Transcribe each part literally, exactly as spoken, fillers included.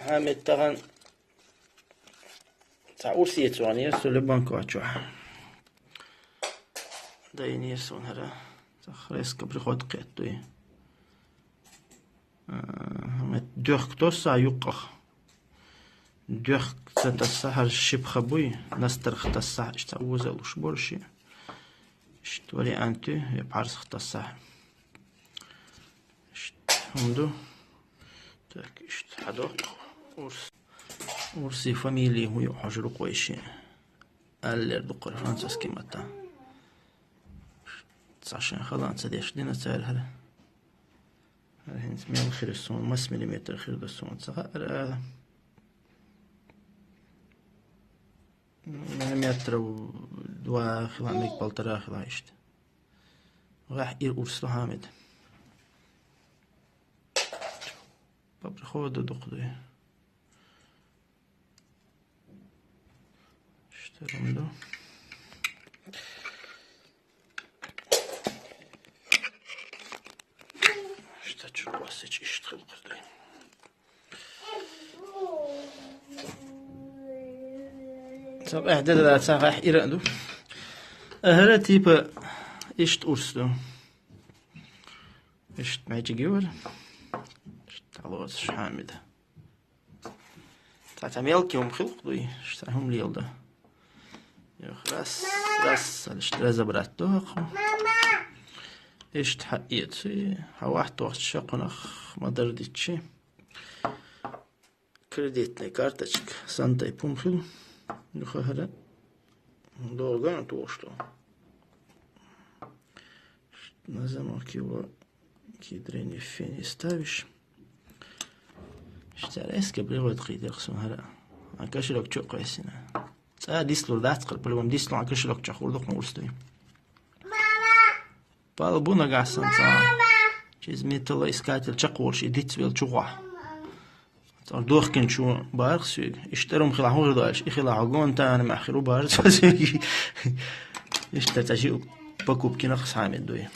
Хьамид, тахан цхьа урс ецван яр со Лебанква чу. Дайнер сон хӀара. Цхьа резко приход кхетуй. Э, хьамид, доьхк тосса юккъах. Доьхк ца тасса, хӀара шипха буй, настарх тасса, иштта узалуш борши. Иштта вариант ю, я пхьарсх тасса. Иштта хӀама ду. Так, иштта хьадоккху. Урс. Урси фамилия хӀу ю хьожа рукъой ши. Аллер дукхар французский мата. Цхьа шин халан ца деш дина цар хӀара. ХӀара хӀинца мел хир сон, мас миллиметр хир да сон ца хаара. Ну, метров два хила, мег полтора хила иштта. Вахь ир урс ду, Хьамид. По приходу дукхадуй. Иштта хӀама ду. Иштта чу васич иштта хилкхур дуй. Ца къехь дедара, ца къехь ира ду. ХӀара типа иштта урс ду. Иштта мегаш гивар. Иштта хьалоцаш, Хьамид. Цхьа, цхьа мелкий хӀума хилкх дуй, иштта хӀума леладу. Йох, раз, раз, иштта разобрать ду хьо. Иштта хьаэций, хьавахт вахт шакхунах ма-дарра дичи. Кредитный карточка, сан тайпа хӀума хила. Юха хӀара долган тохаш ду. На замок его кедрени фени ставишь. Иштта резко приводит кхийдерх сон хӀара. А кошелек чу кхойсина. Цхьа дислур дац хӀара, по-любому дислу, а кошелек чу хӀур дукха урс дуй. Пал бу нагахь сан цхьа. Чиз металлоискатель чакхволуш и дицвелла чу гӀохь. Цхьа дохкин чу барх суьйга. Иштта тӀарум хила хӀун хир доалаш, и хила хьо гонтана мах хир у барх суьйга. Иштта цхьа жи покупкинах Хьамид дуй.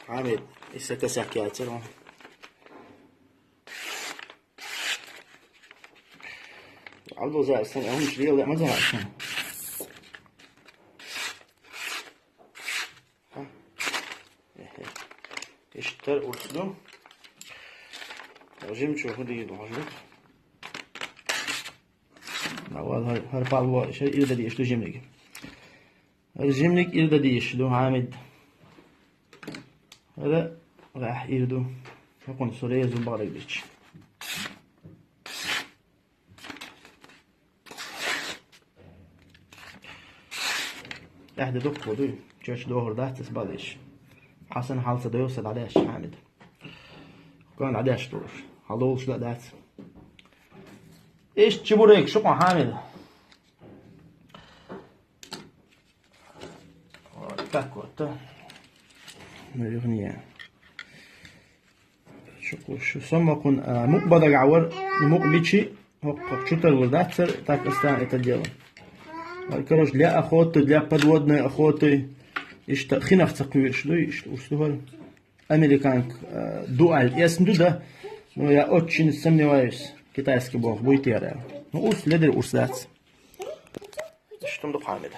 Хьамид, иса косяк яцар. Абдулзар, сан, а хӀумаш лела ма захьа сан. Иштта тар урс ду. Жимчу хӀу дийду хьожа. Давал хӀар, хӀар палво, ша ирда дийш ду жимлиг. ХӀар жимлиг ирда дийш ду, Хьамид. ХӀара рахь ир ду. Хьакъун сурезу багӀрагдичи. Ахьа де дуккхо дуй, чоьч дохур дац ас балийш. Хьасан хьалца дойу са дӀадаьшча, Хьамид. Кхуьнан дӀадаьшча долуш. Хьалолуш дан дац. Иштта чебурек шу кху, Хьамид. Вот так вот, да. Наверное. Шу кху, шу саммакхун, а, мукъ бадагахь вар, мукъ бичи, хӀокху чу тарлур дацара, так оставим это дело. А, короче, для охоты, для подводной охоты, иштта хинах ца кхуьйруш дуй, иштта урс ду хӀара. Американка, а, ду аьлла эсна ду, да? Ну, я очень сомневаюсь, китайский боху буй тера. Ну, урс, ледара урс дац. Иштта ду, Хьамид.